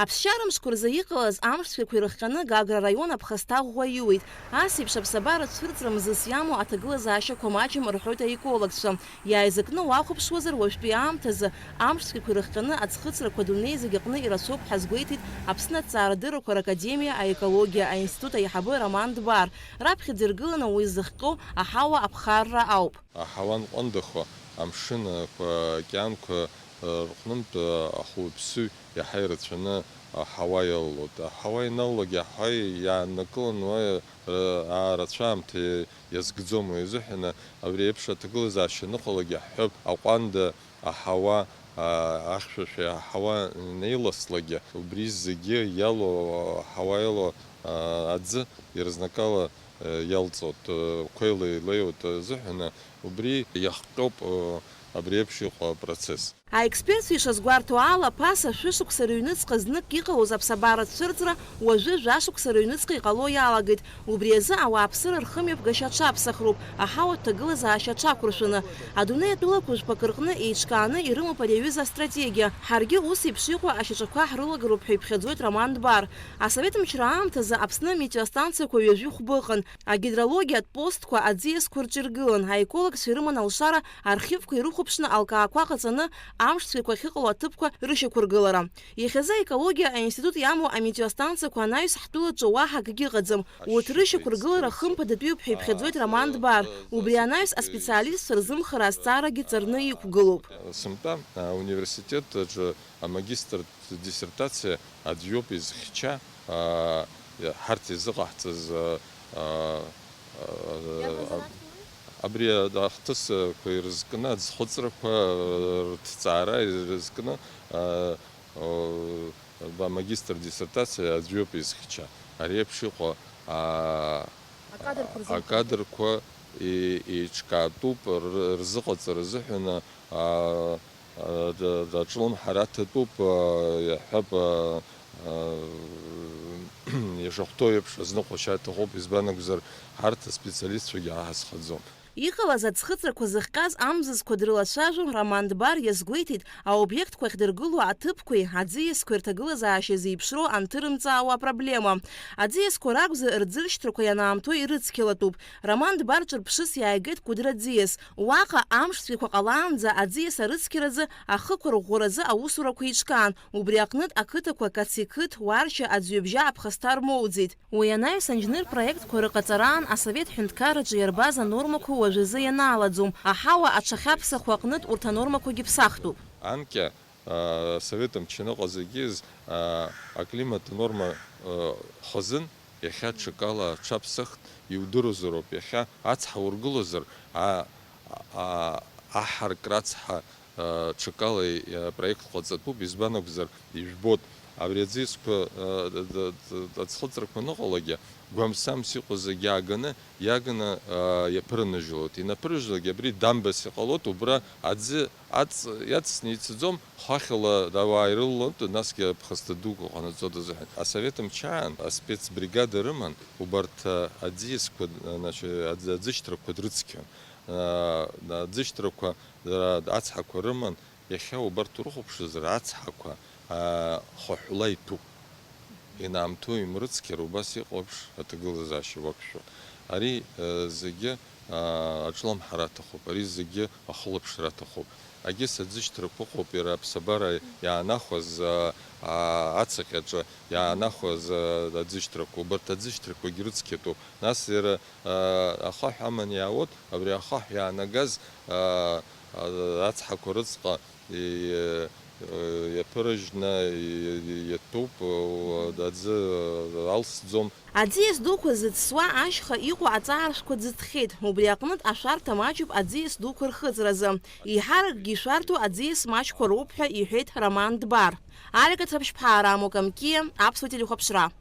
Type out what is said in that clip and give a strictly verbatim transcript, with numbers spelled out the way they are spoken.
Аԥсшьара мшқәа рзы иҟалаз амш цәгьақәа ирыхҟьаны Гагра араион аԥхасҭа ӷәӷәа аиуит. Ас еиԥш аԥсабара цәырҵра мзызс иамоу аҭагылазаашьақәа маҷым рҳәоит аекологцәа. Иааизакны уахәаԥшуазар, уажәтәи аамҭазы амш цәгьақәа ирыхҟьаны аӡхыҵрақәа адунеи зегь аҟны ирацәоуп ҳәа азгәеиҭеит Аԥсны аҭҵаарадыррақәа ракадемиа аекологиа аинститут аиҳабы Роман Дбар. Раԥхьаӡа иргыланы уи зыхҟьо аҳауа аԥхарра ауп. Аҳауа анҟәандахо, амшынқәа, аокеанқәа рҟнынтә ахәылԥсыҩ иаҳа ирацәаны аҳауа иалалоит. Аҳауа ианалалак, аҳауа иааннакылан, уа, ы, аарацәа аамҭа иазкӡом. Уи азыҳәан абри еиԥш аҭагылазаашьа аныҟалак иаҳҳәап, аҟәанда аҳауа, а, ахьшәашәа аҳауа инеиласлагьы, убри зегьы иалоу, аҳауа иалоу, а, аӡы ирызнакала, ы, иалҵуеит, ы, қәеила илеиуеит азыҳәан, убри иахҟьоуп, ы, абри еиԥш иҟоу апроцесс. Аекспертцәа ишазгәарҭо ала, ԥаса шәышықәса рыҩныҵҟа знык иҟалоз аԥсабара цәырҵра уажәы жәашықәса рыҩныҵҟа иҟало иалагеит. Убри азы ауааԥсыра рхымҩаԥгашьа аҽаԥсахроуп, аҳауа аҭагылазаашьа аҽақәыршәаны. Адунеи атәылақәа жәпакы рҟны еиҿкааны ирымоуп ари аҩыза астратегиа. Ҳаргьы ус еиԥш иҟоу ашьаҿақәа ҳрылагароуп ҳәа иԥхьаӡоит Роман Дбар. Асовет мчра аамҭазы Аԥсны аметеостанциақәа ҩажәи хәба ыҟан. Агидрологиатә постқәа аӡиасқәа рҿы иргылан, аекологцәа ирыман алшара архивқәа ирыхәаԥшны алкаақәа ҟаҵаны амш цәгьақәа ахьыҟало аҭыԥқәа рышьақәыргылара. Иахьазы аекологиа аинститут иамоу аметеостанциақәа анаҩс ҳтәылаҿы уаҳа акгьы ыҟаӡам. Урҭ рышьақәыргылара хымԥадатәиуп ҳәа иԥхьаӡоит Роман Дбар. Убри анаҩс аспециалистцәа рзымхара азҵаарагьы ҵарны иқәгылоуп. Сынтәа, а, университет аҿы амагистр диссертациа аӡәоуп изхьча, а, ҳарҭ изыҟаҳҵаз, а, а, а, абри ахҭысқәа ирызкны, аӡхыҵрақәа рҭҵаара ирызкны, а, о, амагистр диссертациа аӡәоуп изхьча. Ари еиԥш иҟоу, а, акадрқәа рзы акадрқәа и-, еиҿкаатәуп р-, рзыҟаҵара азыҳәан, а, а, д-, даҿлымҳара аҭатәуп, а, иаҳҳәап, а, а, ишахәҭоу еиԥш, азныҟәашьа аҭахуп, избан акәзар, ҳарҭ аспециалистцәагьы ҳазхаӡом. Иҟалаз аӡхыҵрақәа зыхҟьаз амзызқәа дрылацәажәо Роман Дбар иазгәеиҭеит, аобиектқәа ахьдыргыло аҭыԥқәеи аӡиасқәеи рҭагылазаашьа зеиԥшроу анҭырымҵаауа апроблема. Аӡиасқәа ракәзар, рӡыршьҭрақәа ианаамҭоу ирыцқьалатәуп. Роман Дбар ҿырԥшыс иааигеит Кәыдры аӡиас. Уаҟа амш цәгьақәа ҟалаанӡа аӡиас арыцқьаразы, ахықәырӷәӷәаразы аусурақәа еиҿкаан. Убри аҟнытә ақыҭақәа Каци қыҭ, Уаршьа, Аӡҩыбжьа аԥхасҭа рмоуӡеит. Уи анаҩс анџьныр проектқәа рыҟаҵараан асовет ҳәынҭқарраҿы иарбаз анормақәа уажәазы ианаалаӡом, аҳауа аҽахьаԥсахуа аҟнытә урҭ анормақәагьы ԥсахтәуп. Анкьа, а, асовет мчы аныҟаз егьиз, а, аклимат анорма, а, хазын, иахьа ҽакала аҽаԥсахт, иудыруазароуп, иахьа ацҳа ургылозар, а, а, аҳаркра ацҳа ҽакала апроект ҟаҵатәуп, избан акәзар, ижәбоит, абри аӡиасқәа, ы, д-, д-, д-, аӡхыҵрақәа аныҟалогьы, гәамсамс иҟоу зегьы ааганы, иагны, ы, иаԥырныжьлоит. Инаԥырыжьлогьы абри дамбас иҟалоит, убра аӡы аҵ-, иаҵсны ицаӡом, хахьала ауаа ирылалоит, насгьы ԥхасҭа дуқәа ҟанаҵоит азыҳәан. Асовет мчы аан аспецбригада рыман, убарҭ, ы, аӡиасқәа, ы, значит, аӡ-, аӡышьҭрақәа дрыцқьон. Ы, аӡышьҭрақәа Дара ацҳақәа рыман, иахьа убарҭ урыхәаԥшызар, ацҳақәа, аа, хыҳәла иҭәуп. Инаамҭоу имрыцқьар убас иҟоу еиԥш аҭагылазаашьа уақәшәо. Ари, э, зегьы, аа, аҿлымҳара аҭахуп, ари зегьы ахылаԥшра аҭахуп. Агьыс аӡышьҭрақәа ыҟоуп, иара аԥсабара иаанахәаз, аа, аа, ацаҟьаҿы иаанахәаз, аа, аӡышьҭрақәа, убарҭ аӡышьҭрақәагьы рыцқьатәуп. Нас иара, аа, ахаҳә аман иаауеит, абри ахаҳә иаанагаз, аа, аа, ацҳақәа рыҵҟа и-, иаԥырыжьны и-, и-, иатәуп, уа-, аӡы алсӡом. Аӡиас дуқәа зыӡсуа ашьха иҟоу аҵааршәқәа ӡыҭхьеит, убри аҟнытә ашәарҭа маҷуп аӡиас дуқәа рхыҵразы. Еиҳаракгьы ишәарҭоу аӡиас маҷқәа роуп ҳәа иҳәеит Роман Дбар. Алика Цаԥшьԥҳа, Рамо Камкиа, Аԥсуа телехәаԥшра.